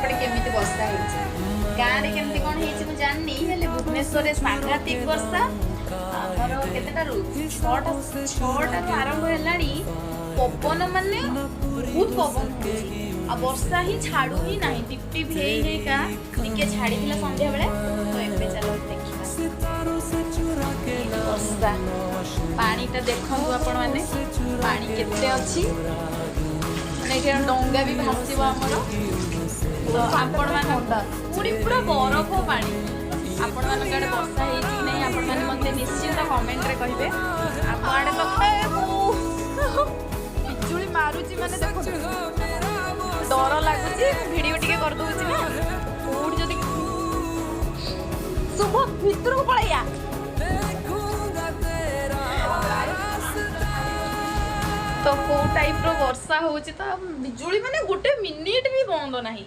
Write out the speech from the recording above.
ସେପଟେ କେମିତି ବର୍ଷା ହେଇଛି। ଗାଁରେ କେମିତି କ'ଣ ହେଇଛି ମୁଁ ଜାଣିନି, ହେଲେ ଭୁବନେଶ୍ୱରରେ ସାଂଘାତିକ ବର୍ଷା। ଆମର କେତେଟାରୁ, 6ଟାରୁ ଆରମ୍ଭ ହେଲାଣି। ପବନ ମାନେ ବହୁତ ପବନ ହଉଛି ଆଉ ବର୍ଷା ହିଁ ଛାଡୁ ହିଁ ନାହିଁ। ଟିପ ଟିପ ହେଇ ହେଇକା ଟିକେ ଛାଡିଥିଲା ସନ୍ଧ୍ୟାବେଳେ। ତ ଏବେ ଚାଲ ଦେଖିବା ବର୍ଷା ପାଣିଟା। ଦେଖନ୍ତୁ ଆପଣମାନେ, ପାଣି କେତେ ଅଛି। ମାନେ ଏଠି ଡଙ୍ଗା ବି ଭାସିବ ଆମର। ତ ଆପଣମାନ ପୁଣି ପୁରା ବରଫ ପାଣି। ଆପଣମାନଙ୍କ ଆଡ଼େ ବର୍ଷା ହେଇଛି କି ନାହିଁ, ଆପଣମାନେ ମୋତେ ନିଶ୍ଚିନ୍ତ କମେଣ୍ଟରେ କହିବେ। ଆମ ଆଡ଼େ ତ ବିଜୁଳି ମାରୁଛି, ମାନେ ଦେଖନ୍ତୁ, ଡର ଲାଗୁଛି। ମୁଁ ଭିଡ଼ିଓ ଟିକେ କରିଦେଉଛି ନା, କୋଉଠି ଯଦି ଶୁଭ ଭିତରକୁ ପଳେଇଆ। देखूंगा तेरा रास्ता। ତ କୋଉ ଟାଇପ୍ର ବର୍ଷା ହଉଛି, ତ ବିଜୁଳି ମାନେ ଗୋଟେ ମିନିଟ୍ ବି ବନ୍ଦ ନାହିଁ।